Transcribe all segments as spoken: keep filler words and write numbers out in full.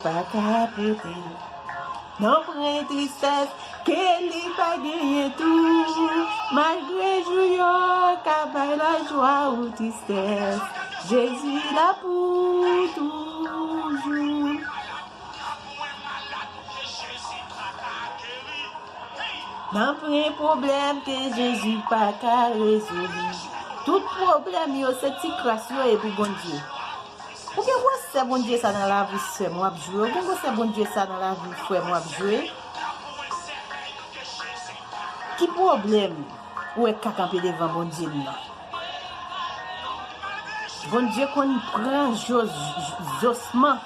pa ka pote. Nan pran tristès ke li pa genyen tou. Malgre jou yo ka bay lajwa ou tristès, Jezi la pou toujou. Nan pran pwoblèm ke Jezi pa ka rezoud. Tout pwoblèm yo se ti kras yo ye pou Bondye. Ou gen gwosè Bondye sa nan lavi sè m w ap jwe. Ou gen gwosè Bondye sa nan lavi frè m w ap jwe. Ki pwoblèm ou wè k ka kanpe devan Bondye m nan? Bondye konn pran zosman,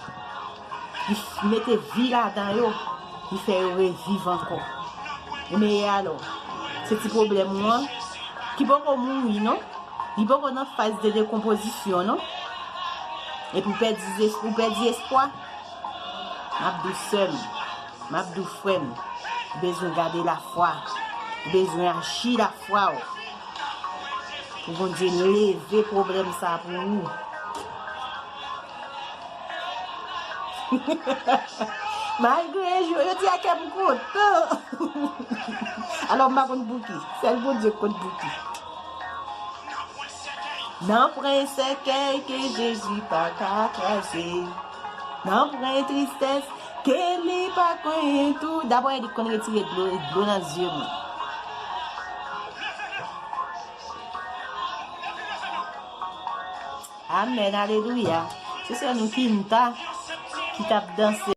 li mete vi ladan yo, li fè yo reviv ankò. Men alò, se ti pwoblèm ou an ki poko mouri non. Li poko nan faz de dekonpozisyon non. Epi w pèdi, ou pèdi espwa. M ap di w sè m, m ap di w frè m, ou bezwen gade lafwa, ou bezwen aji lafwa w. Pou Bondye leve pwoblèm sa pou ou. Malgre jou yo di a kè m kontan. Alò m pa konn pouki. Sèl Bondye k konn pouki. Nan pran sèkèy ke Jezi pa ka kraze. Nan pran tristès ke li pa konyen tou. Dabò li konn retire dlo, dlo nan zye mwen. Amèn, alelouya. Se sè nou Kinta ki t ap danse.